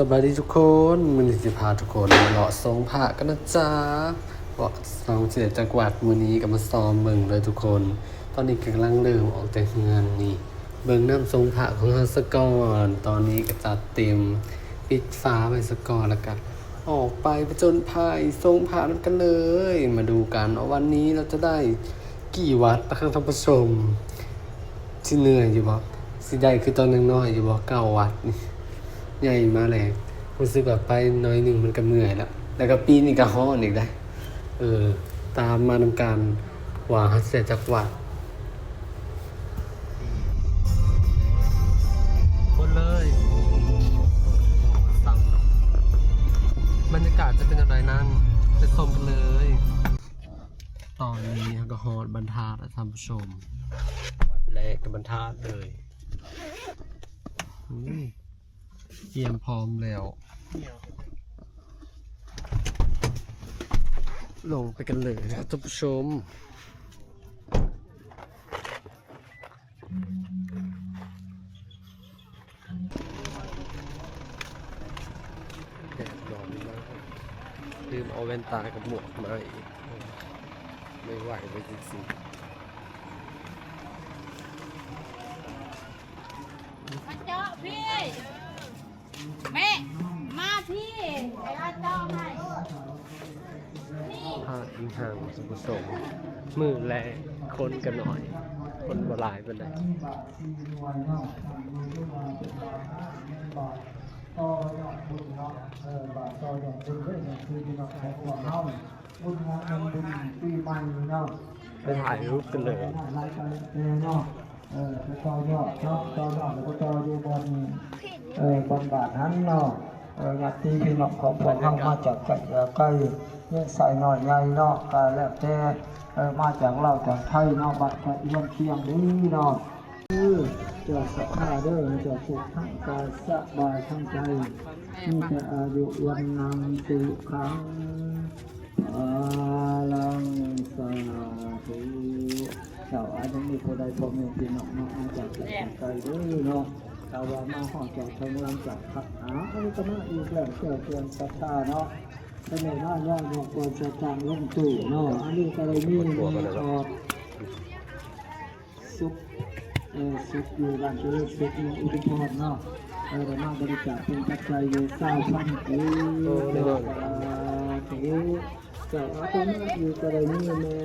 ສະບາຍດີທຸກຄົນ, ມື້ນີ້ຊິພາທຸກຄົນມາເລາະຊົງພະກັນນະຈ໊ະ. ເພາະເຮົາຊິໄດ້ຈັກວັດ, ມື້ນີ້ກໍມາຊອມເບິ່ງເດີທຸກຄົນ. ຕອນນີ້ກໍກຳລັງເລີ່ມອອກແຕ່ເຮືອນນີ້, ເບິ່ງນ້ຳຊົງພະຂອງເຮົາສາກ່ອນ. ຕອນນີ້ກໍຈັດເຕັມ, ປິດຝາໄວ້ສາກ່ອນ, ແລ້ວກໍອອກໄປຜະຈົນໄພຊົງພະນຳກັນເລີຍ. ມາດູກັນວ່າວັນນີ້ເຮົາຈະໄດ້ ກີ່ວັດນະຄັບທ່ານຜູ້ຊົມ? ຊິເມື່ອຍຢູ່ບໍ່? ຊິໄດ້ຄືຕອນຍັງນ້ອຍຢູ່ບໍ່? ເກົ້າວັດນີ້ ໃຫຍ່ມາແລ້ວ, ຮູ້ສຶກວ່າໄປໜ້ອຍໜຶ່ງມັນກໍເມື່ອຍແລ້ວ. ແລ້ວກໍປີນີ້ກໍຮ້ອນອີກໄດ໋. ເອີ ຕາມມານຳກັນວ່າເຮົາຊິໄດ້ຈັກວັດ. ຄົນເລີຍ, ບັນຍາກາດຈະເປັນແນວໃດນັ້ນ ໄປຊົມກັນເລີຍ. ຕອນນີ້ເຮົາກໍຮອດບັນທາດແລ້ວທ່ານຜູ້ຊົມ, ວັດແລກກັບບັນທາດເລີຍ. ອືມ ກຽມພ້ອມແລ້ວ, ລົງໄປກັນເລີຍນະທ່ານຜູ້ຊົມ. ແດດຮ້ອນມາກ, ລືມເອົາແວ່ນຕາກັບໝວກມາອີກ, ບໍ່ໄຫວເລີຍຈິງໆ. ມາເຈາະພີ້ ແມ່ ມາພີ້ ໃຫ້ລາວເຈາະໃຫ້. ພາດອີ່ຫຍັງ ທ່ານຜູ້ຊົມ, ມື້ແລກຄົນກໍໜ້ອຍ, ຄົນບໍ່ຫຼາຍປານໃດ. ຕໍ່ຍອດບຸນເນາະ, ເອີ ບາດຕໍ່ຍອດບຸນເດີ ຄືພີ່ນ້ອງຂອງພວກເຮົາ, ບຸນງານບຸນປີໃໝ່ເນາະ. ໄປຖ່າຍຮູບກັນເລີຍ. ເອີ ໄປຕໍ່ຍອດເນາະ, ຕໍ່ຍອດແລ້ວກໍຕໍ່ຢູ່ບ່ອນ ເອີ ບ່ອນບາດຫັ້ນເນາະ. ເອີ ຍາດຕິພີ່ນ້ອງຂອງພວກເຮົາມາຈາກໄກຈາກໄກ, ມີໄຊນ້ອຍໃຫຍ່ເນາະ, ກໍແລ້ວແຕ່ ເອີ ມາຈາກລາວຈາກໄທເນາະ, ບ້ານໃກ້ເຮືອນຄຽງເດີເນາະ. ເອີ ເຈົ້າສັດທາເດີ, ເຈົ້າສຸກທັງກາຍສະບາຍທັງໃຈ, ມີແຕ່ອາຍຸວັນນັງສຸຂັງ ພະລັງ ສາທຸ. ເຈົ້າ ອາດຈະມີຜູ້ໃດພໍ່ແມ່ພີ່ນ້ອງເນາະ ມາຈາກໄກຈາກໄກເດີເນາະ, ຖ້າວ່າມາຮອດຈາກທາງຫຼັງຈາກພັກຫາ ອັນນີ້ກໍມາອີກແລ້ວ, ແກ້ວແກ່ນສັດທາເນາະ, ເພິ່ນໄດ້ມາຍ້ອນຍອກກອນສະຕາງລົງຕູ້ເນາະ. ອັນນີ້ກໍໄດ້ມີແມ່ອອດ ສຸກ ເອີ ສຸກຢູ່ບ້ານຈະເລີນສຸກ ເມືອງອຸທຸມພອນເນາະ, ເອີ ໄດ້ມາບໍລິຈາກເປັນປັດໄຈຢູ່ຊາວພັນກີບເນາະ. ສາທຸ. ເຈົ້າ ອາດຕະມາອີກກໍໄດ້ມີແມ່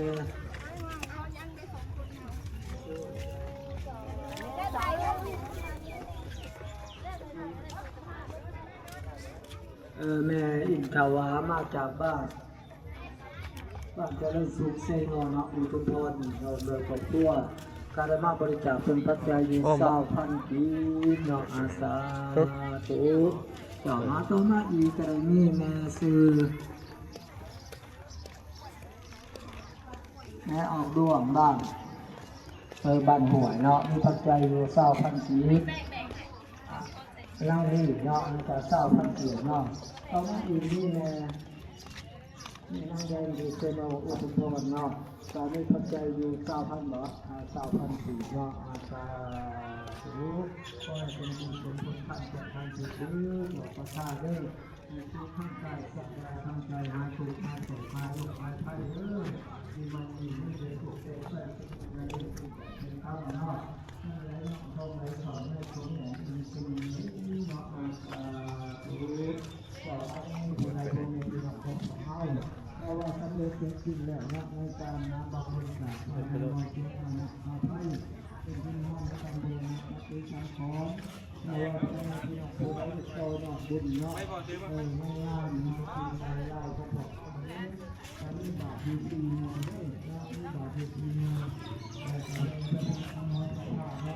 ເອີ ແມ່ອິນທະວາ ມາຈາກບ້ານ ບ້ານຈະເລີນສຸກ ເຊໂນເນາະ ອຸທຸມພອນເນາະ, ໂດຍຄອບຄົວກໍໄດ້ມາບໍລິຈາກເປັນປັດໄຈຢູ່ຊາວພັນກີບເນາະ. ອາ ສາທຸ. ເຈົ້າ ມາຕໍ່ມາອີກກໍໄດ້ມີແມ່ຊື່ ແມ່ອອກດວງ ບ້ານ ເອີ ບ້ານຫ້ວຍເນາະ, ມີປັດໄຈຢູ່ຊາວພັນກີບ. ລາວນີ້ເນາະ ອັນນີ້ກໍຊາວພັນກີບເນາະ. ຕໍ່ມາອີກນີ້ແມ່ ນີ້ນາງແດງຢູ່ເຊໂນ ອຸທຸມພອນເນາະ, ຕອນນີ້ເພິ່ນຈ່າຍຢູ່ຊາວພັນບໍ? ອາ ຊາວພັນກີບເນາະ. ອາ ສາທຸ. ຂໍໃຫ້ເປັນບຸນສົມຜົນທາງເຈົ້າທາງທີ່ຖືກເນາະ ປະທານເດີ, ໃຫ້ສຸກທາງກາຍ ສະບາຍທາງໃຈ, ຫາຍທຸກ ຫາຍໂສກ ຫາຍໂລກ ຫາຍໄພເດີ. ທີ່ມານີ້ມີແຕ່ໂຊກແຕ່ໄພ ເປັນເງິນເປັນຄຳເນາະ. ເງິນໄຫຼນອງ ທອງໄຫຼເຂົ້າ ໃນສົມຫວັງເປັນສິ່ງດີເນາະ. ອາ ສາທຸ. ຂໍໃຫ້ມີຜູ້ໃດບໍ່ມີພີ່ນ້ອງຂອງພວກເຮົາ ເພາະວ່າສຳເລັດເສັດສິ້ນແລ້ວເນາະ ໃນການນຳບຳເພັນການ ເພື່ອໃຫ້ນ້ອຍເຈັບ ມານັກ ມາໄພ ເປັນເປັນຮອນໃນການເດີນ ປະຕິສັງຂອນ ເພາະວ່າພໍ່ແມ່ພີ່ນ້ອງຜູ້ໃດຈະຕໍ່ຍອດບຸນເນາະ ເອີ ໃນງານເນາະ ທີ່ຫຼາຍໆຂອງພວກເຮົາເນາະ ກໍມີບາດຢູ່ທີ່ເນາະ ເນາະ ມີບາດຢູ່ທີ່ເນາະ ແຕ່ກໍເປັນທຳມະດາເນາະ.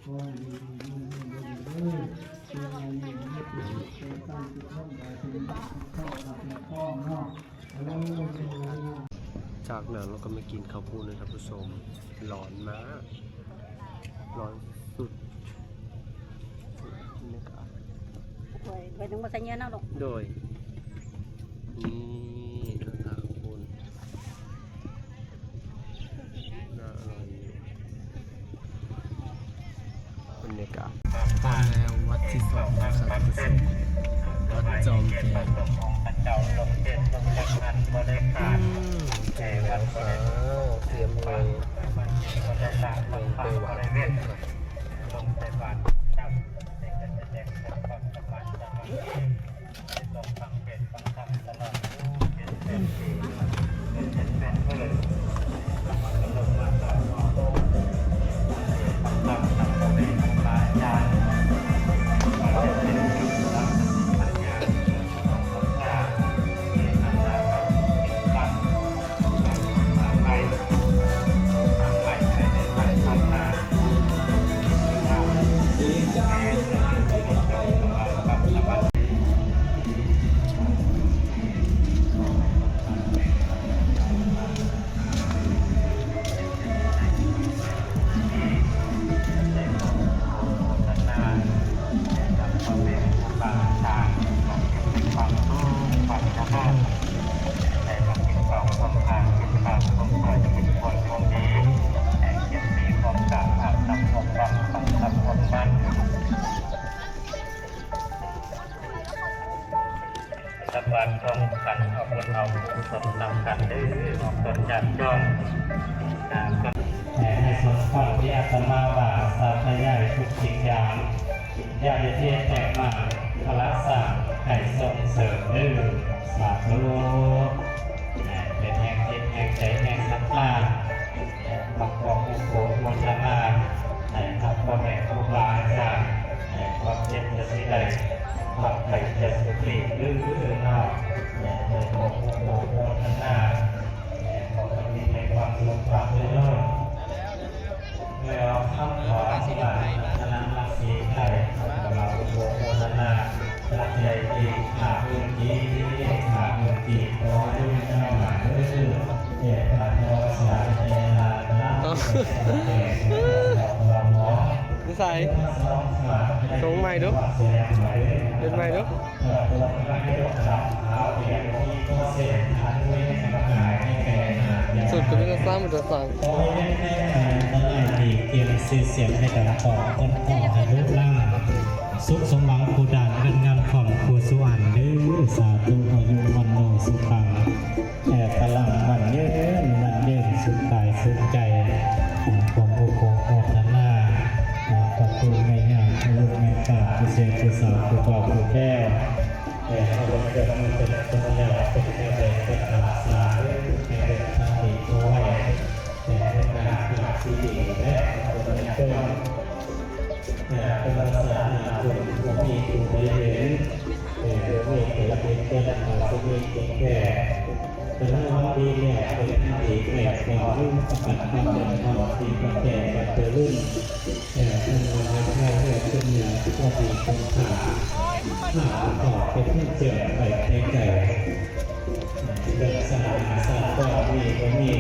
ຂໍໃຫ້ຢູ່ດີມີແຮງເດີ ເປັນໃຫຍ່ ຈາກນັ້ນເຮົາກໍມາກິນເຂົ້າປຸ້ນນະທ່ານຜູ້ຊົມ. ຮ້ອນມາກ ຮ້ອນສຸດໆ. ບັນຍາກາດ ໂດຍ ໂດຍ ຍັງບໍ່ໃສ່ເຫຍື່ອເນາະລູກ. ໂດຍ ນີ້ ໜ້າຕາຂອງເພິ່ນ ໜ້າອະຮ່ອຍຢູ່. ບັນຍາກາດ ຮອດແລ້ວວັດທີສອງນະທ່ານຜູ້ຊົມ ວັດຈອມແກ້ວ. ອືມ ເຖິງແລ້ວຄ່າ ຕຽມລົງ ລົງໄປວັດເດີ. ລະບາດຂອງກັນເອົາບຸນເອົາກຸສົນນຳກັນເດີ ອອກຕົນຈາກຈອມ. ໃຫ້ສົມຄວາມທີ່ອາດຕະມາວ່າສາທະຍາຍທຸກສິ່ງຢ່າງ ຢ່າໄດ້ເທແຕກມາພະລະສ້າງ ໃຫ້ສົ່ງເສີມເດີ ສາທຸ. ເປັນແຮງຈິດແຮງໃຈແຮງສັດທາ ຂໍອະນຸໂມທະນາໃຫ້ກັບພໍ່ແມ່ຄູບາອາຈານ ຄວາມເຈັບຈະຊິໄດ້ ຄວາມໄຂ້ຈະສຸກລີກເດີເນາະ. ຂໍອະນຸໂມທະນາ ຂໍໃຫ້ມີແຕ່ຄວາມສຸກຄວາມຈະເລີນ. ແລ້ວຄຳຂໍອະນຸໂມທະນານຳສີໄທ ຂໍອະນຸໂມທະນາ ລັກໃຈດີ ຫ້າໝື່ນກີບ ຫ້າໝື່ນກີບ ຂໍຢູ່ນຳຫຼານເດີ. ເທວະດາເທວະສານເທວະດານະ ນິໄສ ສົ່ງໃໝ່ດູ ເຮັດໃໝ່ດູ. ສຸດກໍມີແຕ່ສ້າງ ມີແຕ່ສ້າງ. ຂໍໃຫ້ແມ່ນແມ່ນຕາຍຕະຫຼາຍດີ ກຽມຊື່ສຽງໃຫ້ດັງ ຂໍຄົນຂໍໃຫ້ລຸລ່າ ສຸກສົມຫວັງຄູ່ດ່ານ ເງິນງານຄອບຄົວສຸອັນເດີ ສາທຸ. ອາຍຸວັນໂນສຸຂັງ ແອ ພະລັງ ໝັ້ນຍືນ ໝັ້ນຍືນ ສຸກກາຍສຸກໃຈ ຄວາມໂອໂກໂມທະນາ ຂອບຄຸນແມ່ຍ່າ ພໍ່ລຸງແມ່ປ້າ ຜູ້ແຊຜູ້ສາວ ຜູ້ເຖົ້າຜູ້ແກ່ ແຕ່ເຮົາລົງເກີດມາເປັນຄົນຍາກ ເປັນແນວໃດກໍຕາມສາເດີ ໃຫ້ເດີນທາງດີຂໍໄວ້ ແຕ່ເຮັດໜ້າທີ່ດີແລະຄົນເກີດ ແຕ່ເປັນລັກສະນະຄົນບໍ່ມີຜູ້ໃດເຫັນ ແຕ່ບໍ່ມີຜູ້ເຫັນ ແຕ່ໜ້າບໍ່ມີຈິງແທ້ ແຕ່ເຮົາຫວັງດີແລ້ວ ເປັນອັນດີແທ້ ຄວາມຮູ້ປະກັນຄວາມເປັນຄວາມທີ່ປະແຈກປະເຕີລຶ້ນ ແຕ່ເພິ່ນວ່າໃຫ້ເຮັດເປັນຍາທີ່ບໍ່ດີຄົນຂ້າ ຂ້າກໍເປັນເຈົ້າໄປໃນໃຈ ເລື່ອງສະໜາສາກໍມີບໍ່ມີ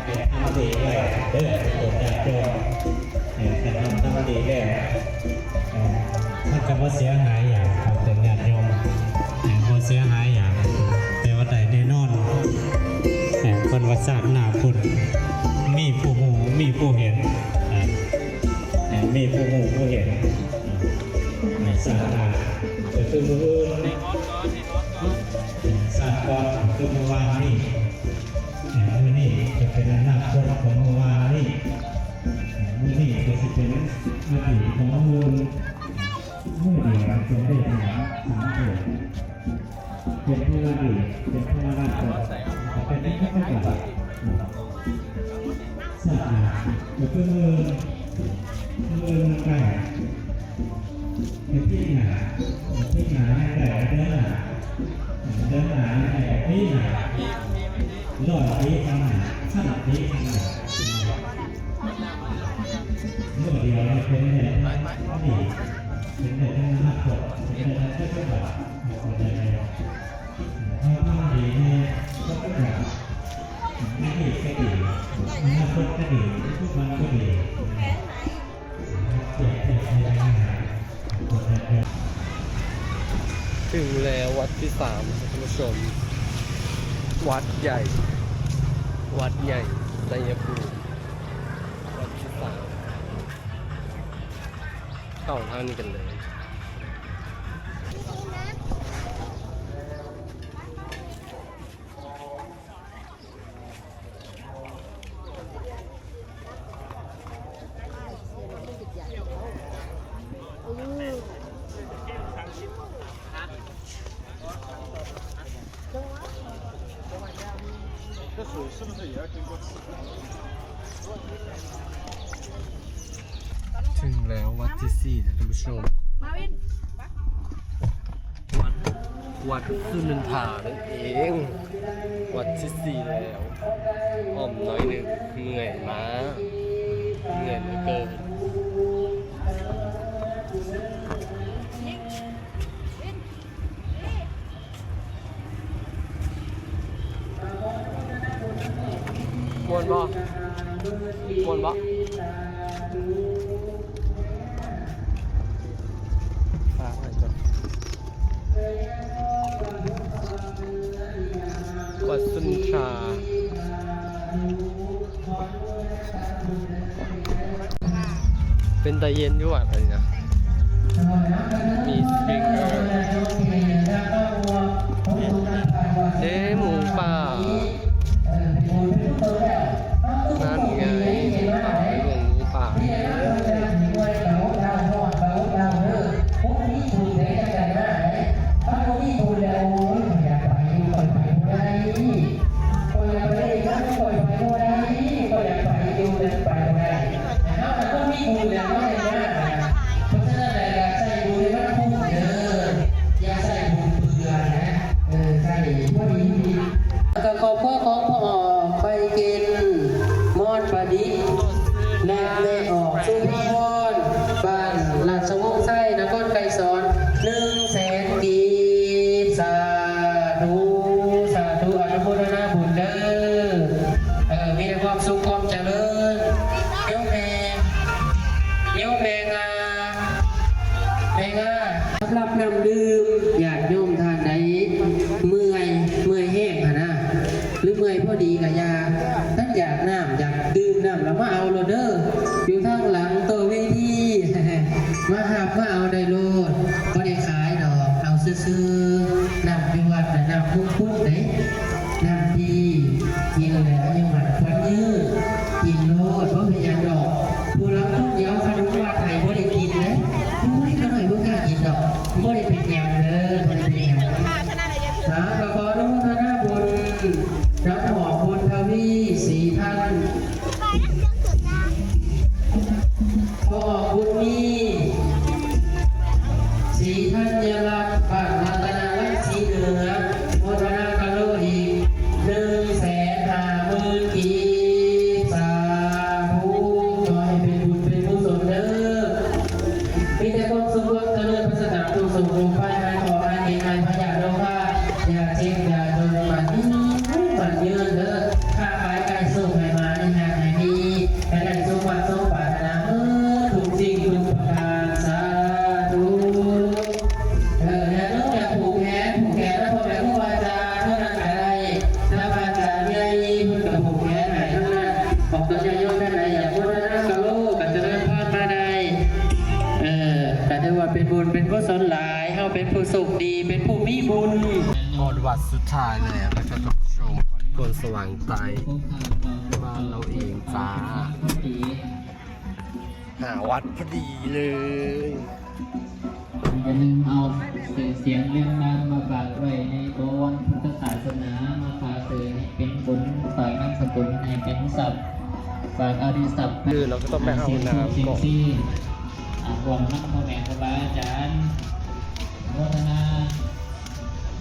ໃຫ້ທຳດີໄວ້ເດີ ເປັນຍາດໂຍມ ເອີ ຄັນເຮົາທຳດີແລ້ວ ເອີ ມັນກໍບໍ່ເສຍຫາຍຫຍັງ ເປັນຍາດໂຍມ ເອີ ບໍ່ເສຍຫາຍຫຍັງ ແຕ່ວ່າໄດ້ແນ່ນອນ ເອີ ເພິ່ນວ່າຊາດໜ້າພຸ້ນ ມີຜູ້ຮູ້ ມີຜູ້ເຫັນ ເອີ ມີຜູ້ຮູ້ຜູ້ເຫັນ ໃນຊາດໜ້າ ກໍຄືມື້ອື່ນ ຊາດກ່ອນ ຄືມື້ວານນີ້ ມື້ນີ້ຈະເປັນອະນາຄົດຂອງມື້ວານນີ້ ມື້ນີ້ກໍຊິເປັນອະດີດຂອງມື້ອື່ນ ມື້ດຽວເປັນເລກສາມໂຕ ເປັນພະລະດີ ເປັນພະລະນາຄົດ ເປັນນິມິດການ ຊາດໜ້າກໍຄືມື້ ມື້ໃກ້ ເປັນປີໜ້າ ປີໜ້າໃກ້ ເດືອນໜ້າ ເດືອນໜ້າໃກ້ ປີໜ້າ ຮ້ອຍປີຂ້າງໜ້າ ພັນປີຂ້າງໜ້າ ມື້ດຽວເປັນແມ່ນອະດີດ. ເປັນໄດ້ທັງອະນາຄົດ ເປັນໄດ້ທັງປັດຈຸບັນ ເປັນໄດ້ແລ້ວ ເຮົາທຳດີໃນປັດຈຸບັນ ໃນອະດີດກໍດີ ອະນາຄົດກໍດີ ປັດຈຸບັນກໍດີ. ເຖິງແລ້ວວັດທີສາມ ທ່ານຜູ້ຊົມ ວັດໃຫຍ່ ວັດໃຫຍ່ໄຊຍະພູມ ວັດທີສາມ ເຂົ້າທາງນີ້ກັນເລີຍ. ເຖິງແລ້ວວັດທີສີ່ ທ່ານຜູ້ຊົມ ວັດ ວັດສຸນັນທານັ້ນເອງ ວັດທີສີ່ແລ້ວ ອ້ອມໜ້ອຍໜຶ່ງ ເມື່ອຍມາ ເມື່ອຍເຫຼືອເກີນ. ມ່ວນບໍ່? ມ່ວນບໍ່? ຝາກໄວ້ກ່ອນ ວັດສຸນທາ. ເປັນຕາເຢັນຢູ່ວັດອັນນີ້ນະ ມີສະປຣິງເກີ ເດ້ ໝູປ່າ ນັ້ນໄງ ໝູປ່າ ໄປເບິ່ງໝູປ່າ. ຂ້ອຍຢາກໄປຢູ່ ຂ້ອຍໄປບໍ່ໄດ້ ຂ້ອຍຢາກໄປຢູ່ ຂ້ອຍໄປບໍ່ໄດ້ ຂ້ອຍຢາກໄປຢູ່ ແຕ່ໄປບໍ່ໄດ້. ເຮົານະຄົນມີບຸນແລ້ວ ເຮົາໄດ້ມານະ ເພາະສະນັ້ນແຫຼະ ຢາກໃຊ້ບຸນໃຫ້ມັນຄຸ້ມເດີ ຢ່າໃຊ້ບຸນເປືອນນະ ເອີ ໃຊ້ພໍດີ. ແລ້ວກໍຄອບຄົວຂອງພໍ່ອອກ ໄພເກັນ ມອນປະດິດ ແລະ ແມ່ອອກ ສຸພາພອນ ບ້ານລາຊະວົງໄຊ ນະຄອນໄກສອນ ໜຶ່ງແສນກີບ. ສາທຸ ສາທຸ ອະນຸໂມທະນາບຸນເດີ ເອີ ມີແຕ່ຄວາມສຸກຄວາມຈະເລີນ ໂຍມແມ່ ໂຍມແມ່ງາ ແມ່ງາ. ສຳລັບນ້ຳດື່ມ ຍາດໂຍມທ່ານໃດເມື່ອຍ ເມື່ອຍແຮງຫັ້ນນະ ຫຼືເມື່ອຍພໍດີກະຢ່າ ຄັນຢາກນ້ຳ ຢາກດື່ມນ້ຳລະມາເອົາໂລດເດີ ຢູ່ທາງຫຼັງໂຕເວທີ ມາຮັບມາເອົາໄດ້ໂລດ ບໍ່ໄດ້ຂາຍດອກ ເອົາຊື່ໆ. ນ້ຳຢູ່ວັດນະ ນ້ຳມຸງຄຸນເດ້ ນ້ຳດີ ກິນແລ້ວອາຍຸໝັ້ນຂວັນຍືນ ກິນໂລດ ບໍ່ເປັນຫຍັງດອກ. ຜູ້ຫຼັງຄົນດຽວ ຂະໜົມວັດໃຫ້ບໍ່ໄດ້ກິນເດ້ ໂອ້ຍ ຂະໜ້ອຍບໍ່ກ້າກິນດອກ ບໍ່ໄດ້ເປັນຫຍັງເດີ ບໍ່ໄດ້ເປັນຫຍັງ. ຫາ ກໍຂໍອະນຸໂມທະນາບຸນນຳພໍ່ອອກ ບຸນທະວີ ສີທັນ ພໍ່ອອກ ບຸນມີ ສີທັນຍະລັດ ບ້ານລັດຕະນະລັງສີເໜືອ ໂມທະນາກະໂລອີກ ໜຶ່ງແສນຫ້າໝື່ນກີບ. ສາທຸ ຂໍໃຫ້ເປັນບຸນເປັນກຸສົນເດີ ມີແຕ່ຄວາມສຸກຄວາມຈະເລີນ ປາສະຈາກທຸກໂສກໂລກໄພ ຫາຍເຄາະຫາຍເຈັບຫາຍພະຍາດໂລຄາ ຢ່າເຈັບຢ່າຈົນ ໝັ້ນຍືນ ໝັ້ນຍືນເດີ ຄ້າຂາຍໄກ່ໂຊກໃຫ້ມານໃຫ້ຍາກໃຫ້ມີ ໃຫ້ໄດ້ສົມຫວັງສົມປາດຖະໜາເໝິດທຸກສິ່ງທຸກປະການ ສາທຸ. ເອີ ຍາດໂຍມຢາກຜູກແຂນ ຜູກແຂນນຳພໍ່ແມ່ຄູບາອາຈານເທົ່ານັ້ນກະໄດ້ ນຳອາຈານໃຫຍ່ເພິ່ນກະຜູກແຂນໃຫ້ເທົ່ານັ້ນ ອອກຕົນຍາດໂຍມທ່ານໃດຢາກໂມທະນາກະໂລກະຈະເລີນພອນມາໄດ້ ເອີ ກະຖືວ່າເປັນບຸນເປັນກຸສົນຫຼາຍ ເຮົາເປັນຜູ້ໂຊກດີ ເປັນຜູ້ມີບຸນ. ຮອດວັດສຸດທ້າຍແລ້ວນະຄັບທ່ານຜູ້ຊົມ ຄອນສະຫວ່າງໃຕ້ ບ້ານເຮົາເອງຈ້າ. ຫາວັດພໍດີເລີຍ. ຢ່າລືມເອົາຊື່ສຽງລຽນນາມມາຝາກໄວ້ໃນບໍວອນພຸດທະສາສະໜາ ມາຝາກຊື່ໃຫ້ເປັນບຸນ ຝາກນາມສະກຸນໃຫ້ເປັນຊັບ ຝາກອະລິຊັບ ເອີ ເຮົາກໍຕ້ອງໄປເອົານາມກ່ອນ ຮ່ວມນຳພໍ່ແມ່ຄູບາອາຈານ ໂມທະນາ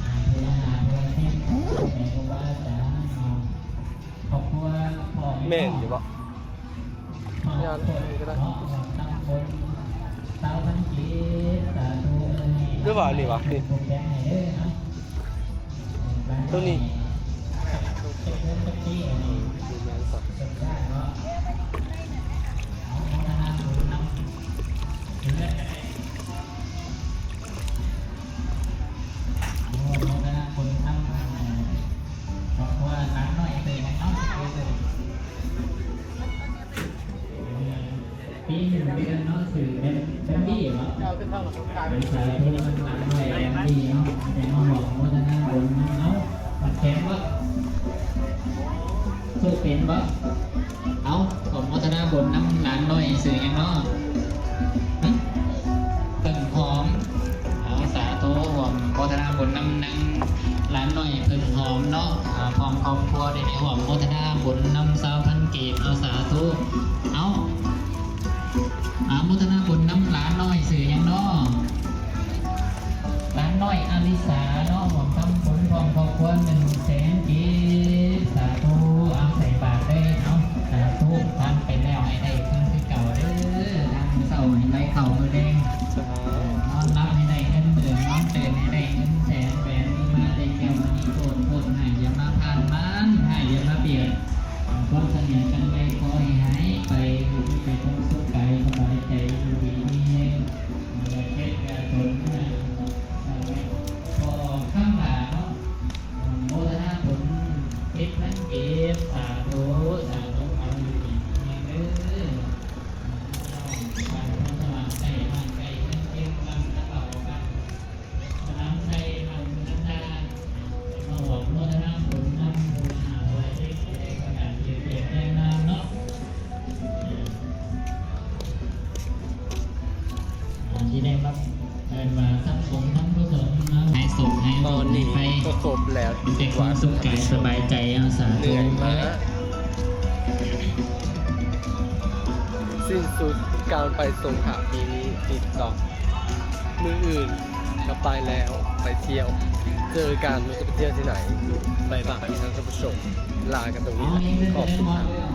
ອາ ບຸນນາມ ພໍ່ແມ່ຄູບາອາຈານ ຄອບຄົວ ພໍ່ແມ່ ແມ່ນຢູ່ບໍ່? ຍາດນີ້ກໍໄດ້ ເນາະ ຕັ້ງຄົນ ຊາວພັນກີບ ຫຼືວ່າອັນນີ້ຫວາ? ນີ້ ໂຕນີ້ ປີໜຶ່ງເດືອນເນາະ ຊື່ແບບ ແບບນີ້ເນາະ ສາທຸນຳຫຼານນ້ອຍແບບນີ້ເນາະ ໄດ້ມາຮ່ວມໂມທະນາບຸນນຳເຮົາ ມັນແຂງບໍ່? ສູ້ເປັນບໍ່? ເອົາ ຂໍໂມທະນາບຸນນຳຫຼານນ້ອຍ ຊື່ຫຍັງເນາະ? ຫຶ? ເພິ່ງຫອມ. ເອົາ ສາທຸ ຮ່ວມໂມທະນາບຸນນຳນາງຫຼານນ້ອຍເພິ່ງຫອມເນາະ ອາ ພ້ອມຄອບຄົວໄດ້ ໄດ້ຮ່ວມໂມທະນາບຸນນຳຊາວພັນກີບ. ເອົາ ສາທຸ ເອົາ ອາ ໂມທະນາບຸນນຳຫຼານນ້ອຍ ຊື່ຫຍັງເນາະ? ຫຼານນ້ອຍອາລິສາເນາະ ຮ່ວມທຳບຸນພ້ອມຄອບຄົວໜຶ່ງແສນກີບ. ສາທຸ ເອົາ ໃສ່ບາດເລີຍ ເອົາ ສາທຸ ທານໄປແລ້ວໃຫ້ໄດ້ຄືນຄືເກົ່າເດີ ທານມື້ເຊົ້າໃຫ້ໄຫຼເຂົ້າມື້ແລງ ນອນຫຼັບໃຫ້ໄດ້ເງິນໝື່ນ ນອນຕື່ນໃຫ້ໄດ້ເງິນແສນ ແບນມີມາໄດ້ແກ້ວມະນີໂກດໂພດໃຫ້ຢ່າມາຜ່ານບ້ານ ໃຫ້ຢ່າມາບຽດ ຄວາມສະເໜີກັນໄວ້ ຂໍໃຫ້ຫາຍໄປ ຢູ່ມີແຕ່ຄວາມສຸກກາຍສະບາຍໃຈ ຢູ່ດີມີແຮງ ຢ່າເຈັບຢ່າຈົນ ພໍຄຳຫຼ້າເນາະ ໂມທະນາບຸນ ເຈັດພັນກີບ ສາທຸ ສາທຸ ເອົາ ຢູ່ດີມີແຮງເດີ ບ້ານໂພນສະຫວ່າງໃກ້ ບ້ານໃກ້ເຮືອນເຄັງ ບ້ານຕະເບົາ ບ້ານສະໜາມໄຊ ເຮົາຢູ່ນຳດາ ມາຮ່ວມໂມທະນາບຸນນຳ ບຸນຫ້າຮ້ອຍເອັດ ໄດ້ປະກາດຊື່ແຈ້ງນາມເນາະ ທີ່ໄດ້ມາ ເອີ້ນວ່າທັງສົງທັງກຸສົນເນາະ ໃຫ້ສຸກໃຫ້ໂລກໃຫ້ໄພ ມີແຕ່ຄວາມສຸກກາຍສະບາຍໃຈ ເອົາ ສາທຸ ເໜື່ອຍມາກ ສິ້ນສຸດການໄປສົງຂະປີນີ້ ຕິດຕໍ່ ມື້ອື່ນກໍໄປແລ້ວ ໄປທ່ຽວ ເຈີກັນ ວ່າຈະໄປທ່ຽວທີ່ໃດ ບາຍບາຍ ທ່ານຜູ້ຊົມ ລາກັນຕົງນີ້ ຂອບຄຸນ.